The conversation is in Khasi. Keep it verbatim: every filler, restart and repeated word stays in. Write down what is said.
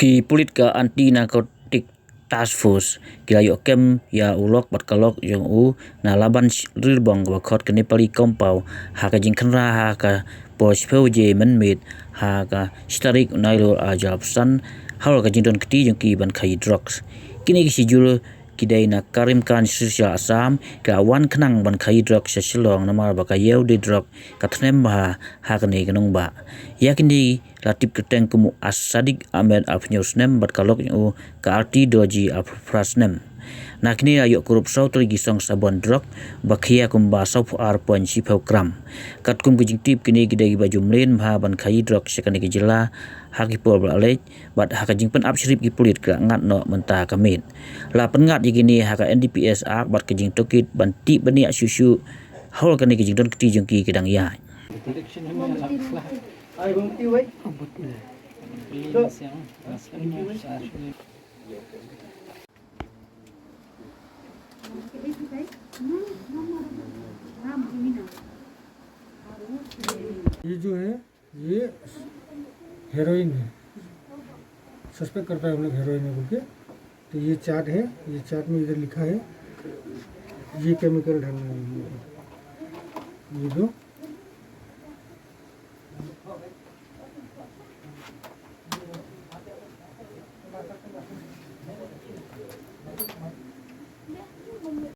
Ki pulit ka Anti Narcotic Task Force ki la ïoh kem ïa u lok bad ka lok jong u na Laban Rirbong kaba khot ka Nepali Compound ha ka jingkhynra ha ka por shiphew baje mynmiet ha ka shi tarik u Nailur arhajar arphew san, halor ka jingdon kti jong ki ban khaïi drugs. Kine ki shijur ki dei na Karimganj, Silchar, Assam, ki la wan khnang ban khaïi drugs sha Shillong namar ba ka ïew die drugs ka thnem bha ha kane ka nongbah. Ïa kine la tip kyrteng kum u Sadiq Ahmed, arphew hynñiew snem, bad ka lok jong u ka Arti Dorji, arphew phra snem. Na kine la ïoh kurup saw tylli ki song sabon drugs ba khia kumba saw phew ar point shiphew gram. Katkum ka jingtip, kine ki dei kiba ju mlien bha ban khaïi drugs sha kane ka jylla ha ki por ba la leit, bad ha ka jingpynap shrip ki pulit ki la ngat noh mynta ka miet. La pynngat ïa kine ha ka N D P S Act bad ka jingtohkit ban tih bniah shuh shuh halor kane ka jingdon kti jong ki, ki dang ïaid. ये जो है, ये हेरोइन है, सस्पेक्ट करता है हम लोग हेरोइन है बोल के। तो ये चार्ट है, ये चार्ट में इधर लिखा है, ये केमिकल डालना है हम लोग को। ये जो